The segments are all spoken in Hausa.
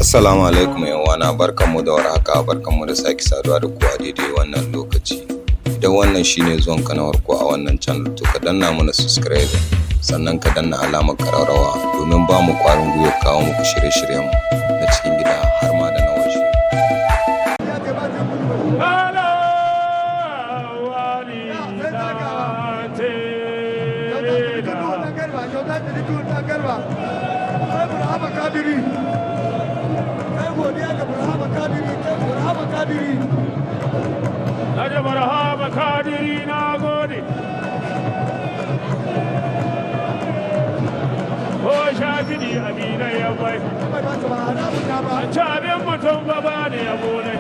Assalamu alaikum 'yan uwana, barkanmu da warhaka, barkanmu da sake saduwa da ku a daidai wannan lokaci. Idan wannan shine zuwan ka na farko a wannan channel, to ka danna mana subscribe, sannan ka danna alamar ƙararrawa domin ba mu ƙwarin gwiwa kawo muku shirye-shiryenmu na cikin gida har ma da na waje. Ala wali na tela. Naje marhaba Kadiri, na gode. Ko sha kiɗi amina ya bai. An ci abin mutum ba ba ne yabo ne.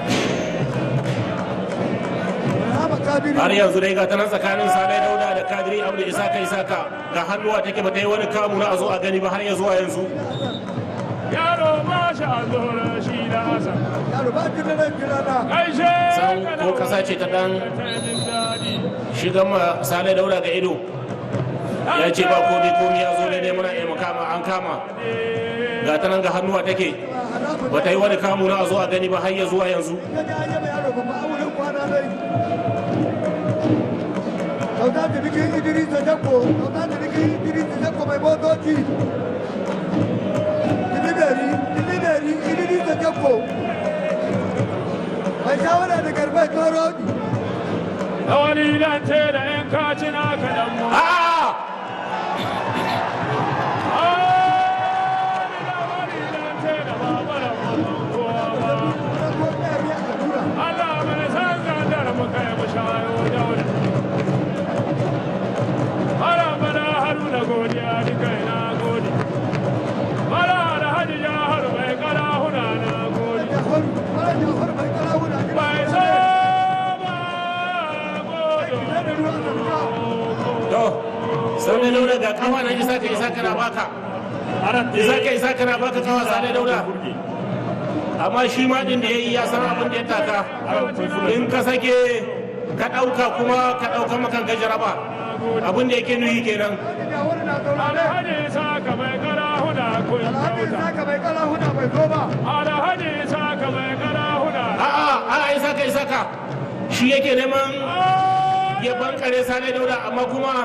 Har yanzu dai ga ta nan tsakanin Sale Dauda da Kadiri Abdu Isaka. Isaka ga hannuwa take, ba ta yi wani kamu na a zo a gani ba har ya zuwa yanzu. Yaro ba shi a zora shi da asa. Gaishe San ka ko kasa ce ta dan shiga ma Sale Dauda ga ido, ya ce ba komi, komi ya zo daidai, muna iya makama an kama. Ga ta nan ga hannuwa take, ba ta yi wani kamu na a zo a gani ba har ya zuwa yanzu. Kauta cinikin Idrisa Jakko, kauta cinikin Idrisa Jakko mai motoci. Tiliberi, Tiliberi, Idrisa Jakko. Mai shawara da Garbai Torodi. Wani lante da ‘yan kaci na kaɗan mu. A'a! Wani lante da babara mutum kowa ba. Allah mai san zandar mu kai mu shayo daure. Mara bana Haruna, godiya duka, na gode. Mara Alhaji Jahar mai karahuna, na gode. Bai saba gode. To, Sale Dauda, ga kafa nan, Isaka Isaka na baka, Isaka Isaka na baka kafa, Sale Dauda. Amma shi ma din da yayi ya san abin da ya taka. In ka sake ka ɗauka kuma ka ɗauka makan ka jaraba, abin da yake nuhi kenan. Alhaji Isaka mai karahuna, kun kyauta. Alhaji Isaka mai karahuna. A'a, a'a, Isaka Isaka shi yake neman ya bankare Sale Dauda, amma kuma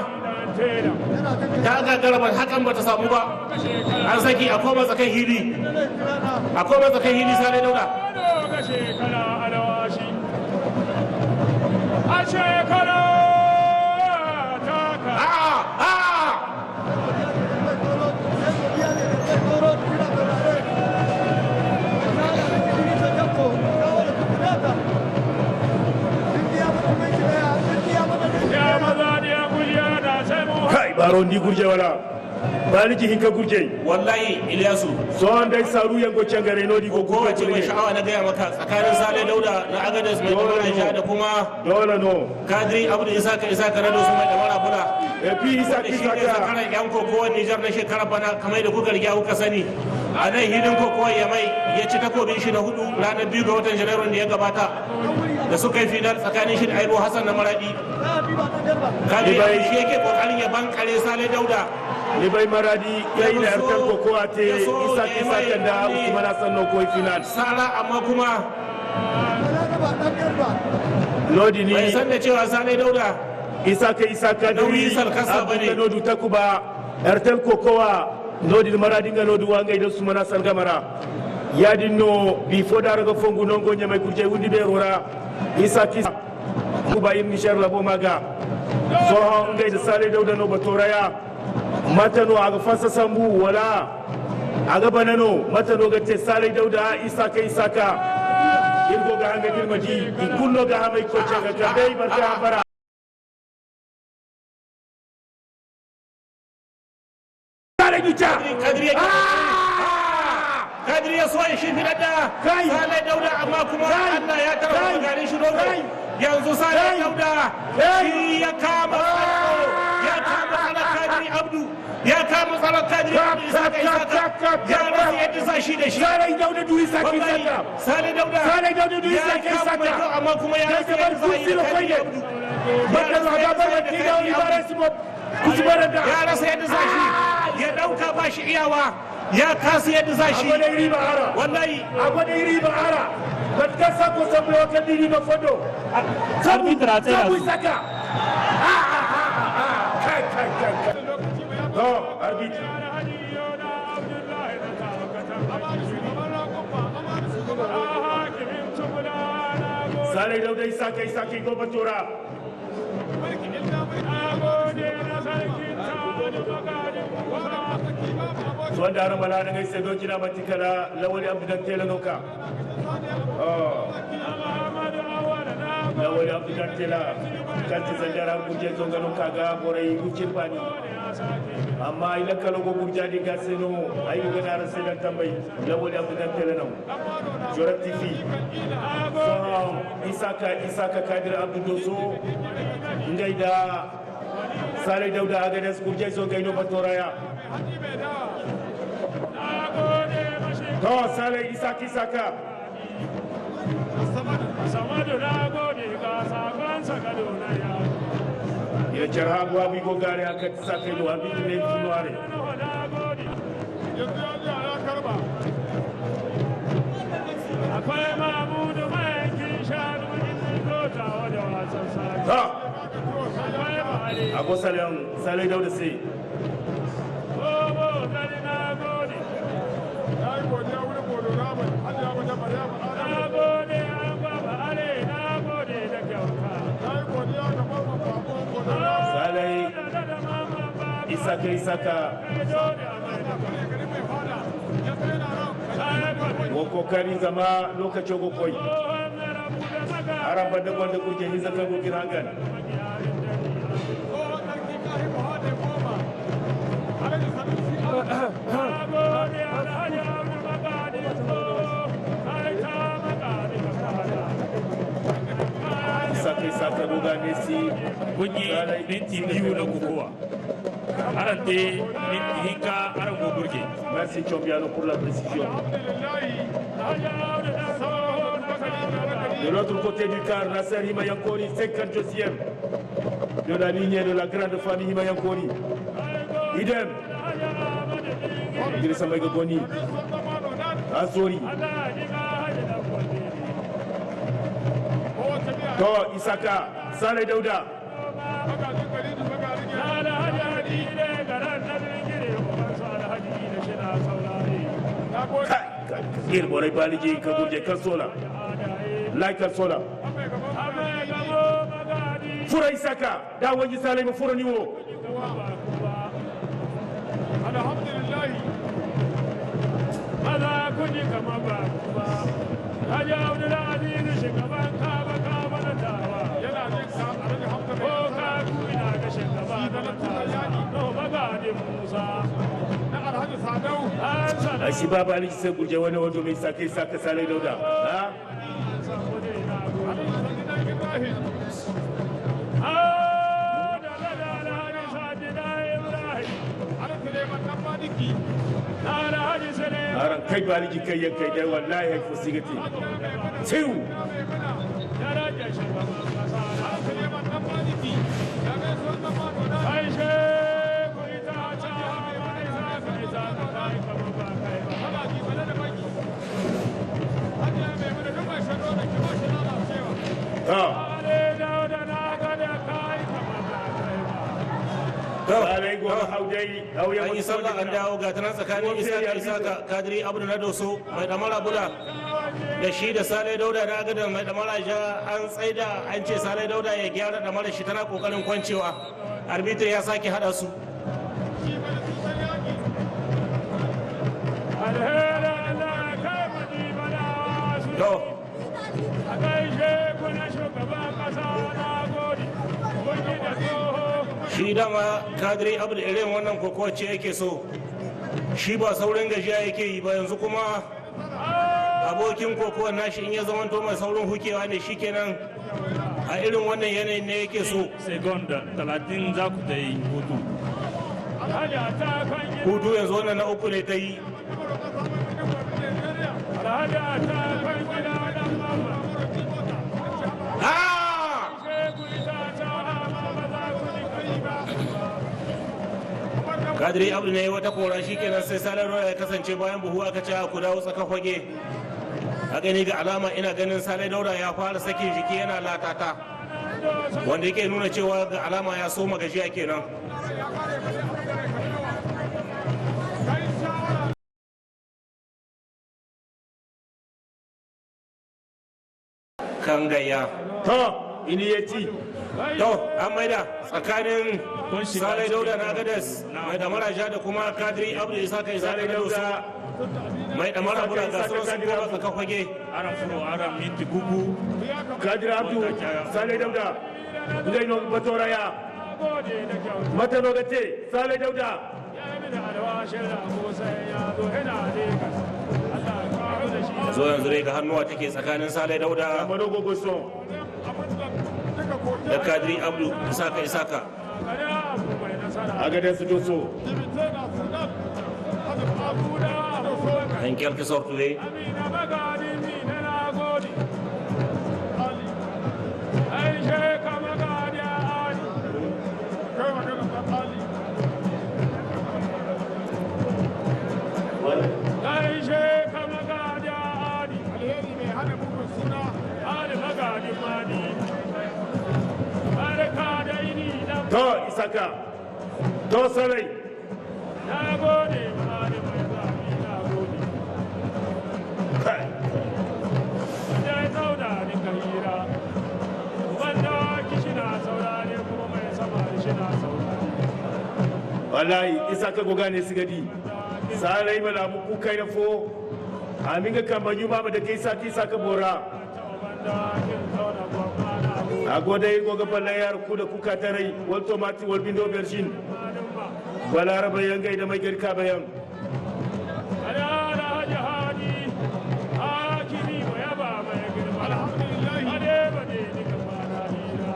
ta gagara, ba hakan ba ta samu ba. An saki, a koma tsakan hili, a koma tsakan hili, Sale Dauda. Ga shekara alawashi. A shekara ta ka. A'a, a'a! Ya maza da ya kuliya da sai mu. Kai, baro ndi gurje wala baliji hinka gurje. Wallahi Ilyasu. So dai saru yango cangare no di go. Kowace mai sha'awa na gaya maka tsakanin Sale Dauda na Agadez mai damara ja da kuma Dole no. Kadiri Abdu Isaka Isaka na Dosu mai damara bula. E puis Isaka Da shi ne Isaka. zakaran yan kokowar Nijar na shekarar bana. Kamar da kuka riga kuka sani, a nan hilin kokowar Yamai ya ci takobin shi na hudu ranar 2 ga watan Janairun da ya gabata, da suka yi final tsakanin shi da Aibo Hassan na Maradi. Kadiri Abdu shi yake kokarin ya bankare Sale Dauda. Ni bai Maradi yayi da harkar kokowa te Isaka Isaka da Usman Hassan no koy final. Sara, amma kuma Lodi ni. bai san da cewa Sale Dauda Isaka Isaka. nauyi sarkasa bane. Nodu takuba Airtel kokowa nodi Maradi nga nodu wanga idan Usman Hassan gamara yadin no bi foda raga fongu nongo nyamai kurje wundi be rora Isaka kuba yin nishar labo maga so ngai da Sale Dauda no batoraya matano aga fasa sambu wala aga banano matano gate Sale Dauda Isaka Isaka irgo ga hanga girmaji ikullo ga hamai ko ga dai barka bara. Sale Ducha. Kadiri ya so ya shi fitar da Kai! Sale Dauda, amma kuma Kai! Allah ya tarfa Kai! garin shi dogo. Kai! Yanzu Sale Kai! Dauda Kai! shi ya kama tsaro, ya kama tsaron Kadiri Abdu, ya kama tsaron Kadiri Abdu Isaka Isaka, ya rasa yadda za shi da shi. Sale Dauda du Isaka Wallahi, Isaka. Sale Dauda Sale Dauda du ya Isaka kama mai Isaka. kyau, amma kuma ya Kai rasa kamar yadda za yi kusi da lo Kadiri koyde. Abdu. Barka Ya rasa ga yadda barka za yi da ki ga Kadiri wani Abdu. bara simo kusubara da. Ya rasa yadda za shi ya dauka, ba shi iyawa. Ya kasa yadda za shi. Agwada riba ara. Wallahi. Agwada riba ara. Batka sako sabu wata riba fodo. Sabu Arbitra a tsaida sabu su. saka. Kai kai kai kai. To arbitra. Alhaji Yola Abdullahi na tabbatar hakimin tubula na gode. Sale Dauda Isaka Isaka go batora. Na gode na sarkin tani magadin Musa. Zuwan da aramala na gaisa doki na matikala lawali Abdu Tela noka. Oh. Muhammadu Awal na gode. Lawali Abdu Tela kanti zandara gurje zongano kaga borai gurjin bani. Amma ila kalo go gurja di gaseno ayu gana rase dan tambayi lawali Abdu Tela no. Jora TV. So Isaka Isaka Kadir Abdu Doso ngai da Sale Dauda Agades gurje zongaino batoraya. Na gode mashi. To Sale Isaka Isaka. Samadu na gode ga sakon sakado na ya. Ya jarha buwa bi go gare aka saka do abi ne funuare. Na gode. Akwai Mamudu mai shanu in gota wajen wasan sake. Ha Akwai Buhari. Ago Sale Sale Dauda sai. Bobo gari na gode. Na gode an baba are na gode da kyauta. Sale Da da mama baba. Isaka Isaka Kai dole a mai da kai kwabi. wo kokari zama lokacin go koyi. Tsohon na rabu da maga. Aran banda gwanda kurje hiza kan go kirangan. Na gode Alhaji Audu Magadi tsoho. Kai ta magadi ka fada. Isaka Isaka doga Messi. Kun yi minti 2 na kokowa. Arante minti 2 aran go burge. Merci Chombiano pour la précision. Alhaji Audu na tsoho na kai De l'autre côté du car, Nasser Himayankori, 52e de la lignée de la grande famille Himayankori. Idem. Idrissa Maïga Goni. Azori. To Isaka, Saleh Dauda. Kai, kai, Ir borai baliji ka gurje kan sola. Lai kan sola. Fura Isaka, da waji Saleh ma fura niwo. Maza kuji kama ba ba. Haji Abdulaziz shugaban kaba kaba na tawa. Ko ka ku ina ga shugaba na matasa. No magadin Musa. An sana Ai shi baba aliji sai gurje wani wato mai Isaka Isaka Saleh Dauda. Ha? saboda na gode. Ah, da da da Alhaji Sajida Ibrahim. Alhaji Suleiman. Aran kai baliji kai yankai dai wallahi haifu sigati. Siu. Darajar shugaban kasa na. Kai sheku ita ta mai sa kai sa ka kai kama ba kai ba. Ha. Ale Dauda na ga da kai kama ba kai ba. Saleh go haudai hauya An yi sallah an dawo, ga ta nan tsakanin Isaka Isaka Kadiri Abu na Doso mai damara buda da shi da Sale Dauda na Agadan mai damara ja. An tsaida, an ce Sale Dauda ya gyara damara shi, tana kokarin kwancewa. Arbitr ya sake hada su. Alheri Allah kai mu bala su. To. A gaishe ku na shugaban kasa na gode. Kun yi da tsoho. Shi dama Kadiri Abu da irin wannan kokowa ce yake so, shi ba saurin gajiya yake yi ba. Yanzu kuma abokin kokowar nashi in ya zamanto mai saurin hukewa ne, shikenan. A irin wannan yanayin ne yake so. Seconde 30 za ku ta yi hutu. Alhaji ta kan gida. Hutu yanzu wannan na uku ne ta yi. Alhaji ta kan gida dan mama. Ah! Sheku ita ta hama ba za ku ji kai ba. Kadiri Abdu ne wata kora, shi kenan sai Sale Dauda ya kasance bayan buhu, aka ce ku dawo tsaka fage. A gani ga alama ina ganin Sale Dauda ya fara sakin jiki yana latata, wanda yake nuna cewa ga alama ya soma gajiya kenan. Kan gayya. To, ini ya ci. To, an maida tsakanin Kun shiga Sale Dauda cikin na Agadas mai damara ja da kuma Kadiri Abdu Isaka Isaka Sale na Doso Dauda mai damara bura, ga sauran sun koma tsaka fage. Aran furo aran minti gugu. Kadir Abdu, Sale Dauda, ngai no batora ya mata no gate Sale Dauda. Zo yanzu dai ga hannuwa take tsakanin Sale Dauda Mano gogo son. da Kadiri Abdu Isaka Isaka. Agada su doso. En quelque sorte dai. To, Isaka, to Sale. Na gode ma da mai zafi, na gode. Kai. Ya zauna ni kahira. Wanda kishi na saurare kuma mai sama shi na saurare. Wallahi Isaka goga ne sigadi. Sale bala mu ku kai na fo. Aminga kan banyu ba da kai sati Isaka bora. Wanda kin zauna gwamma na gode. A goda yi goga balla yar ku da kuka tarai wal tomati wal bindo berjin. Balaraba yangai da mai girka bayan. Alala haji hadi hakimi wa yaba mai girma. Alhamdulillah. Ade bade ni kama na hira.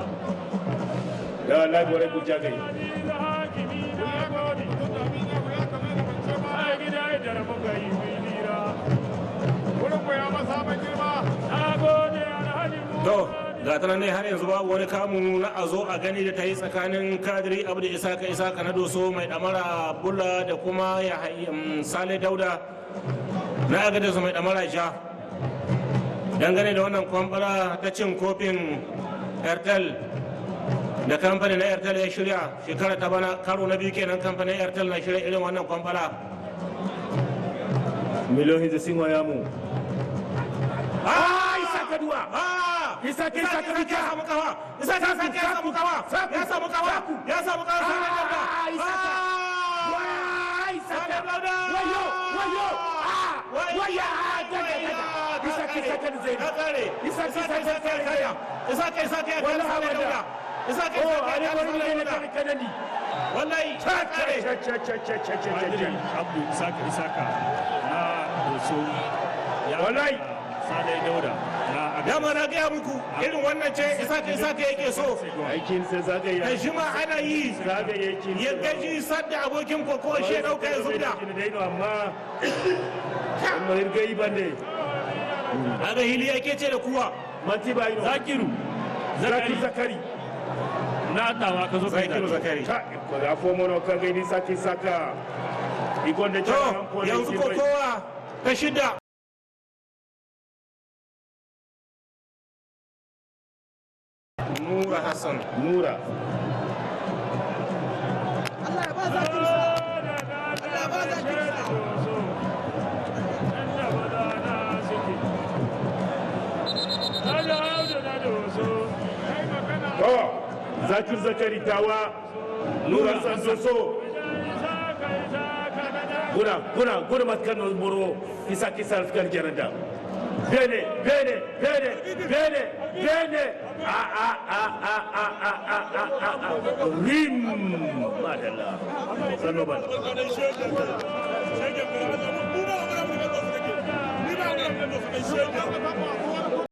Da wallahi bore ku jagai. Hadi hakimi na gode. Ai gida da muka yi hira. Na gode alhaji mu. To, ga ta nan ne har yanzu babu wani kamu na a zo a gani da ta yi tsakanin Kadiri Abdu Isaka Isaka na Doso mai damara bula da kuma ya Sale Dauda na Agadas mai damara ja. Dangane da wannan kwambara ta cin kofin Airtel da kamfanin na Airtel ya shirya shekara ta bana, karo na biyu kenan kamfanin Airtel na shirya irin wannan kwambara. Miliyon hinza sinwa yamu. Ah, Isaka duwa. Ah! Isaka, Isaka, ya samu kawa. Isaka, Isaka ya samu kawa. Ya samu kawa. Ya samu kawa. Sale Dauda. Ah, Isaka. Ah! Wai, Isaka. Sale Dauda. Wayo, wayo. Ah, Wai, waya, ah, daga, daga. Isaka, Isaka da Zainu. Ya kare. Isaka, Isaka, Isaka, Isaka ya karya. Isaka, Isaka ya karya Wallahi Sale wanda. Dauda. Isaka, Oh, Isaka ya ale karya wani Sale ne Dauda. ne kanani. Wallahi, ya kare. Cha cha cha cha cha cha cha Kadiri cha. Abdu Isaka Isaka na Doso ya Wallahi. Sale Dauda na Agadas. Dama na gaya muku irin wannan ce Isaka Isaka yake so. Aikin sai zagaye. Da shi ma ana yi. Zagaye kin. Ya gaji sadda abokin kokowa shi ya dauka ya zubda. Amma amma irgai bande. Aga hili yake ce da kuwa. Manti bayino. Zakiru Zaki Zakari Zakari. na tawa ka zo kai Zakiru Zakari. Ta ko da fo mono ka gaini saki saka. Igonde To, yanzu kokowa ta shida. Nura Hassan. Nura. Allah ya ba Zakiru sa'a. Allah ya ba Zakiru sa'a. To, Zakir Zakari tawa. Nura Sansoso. Guna, guna, guna matkan no boro. Isa kisa alfikar jaranda. Bene, bene, bene, bene, bene. A a a a a a a a a a. Rim. Madalla. Sanoban.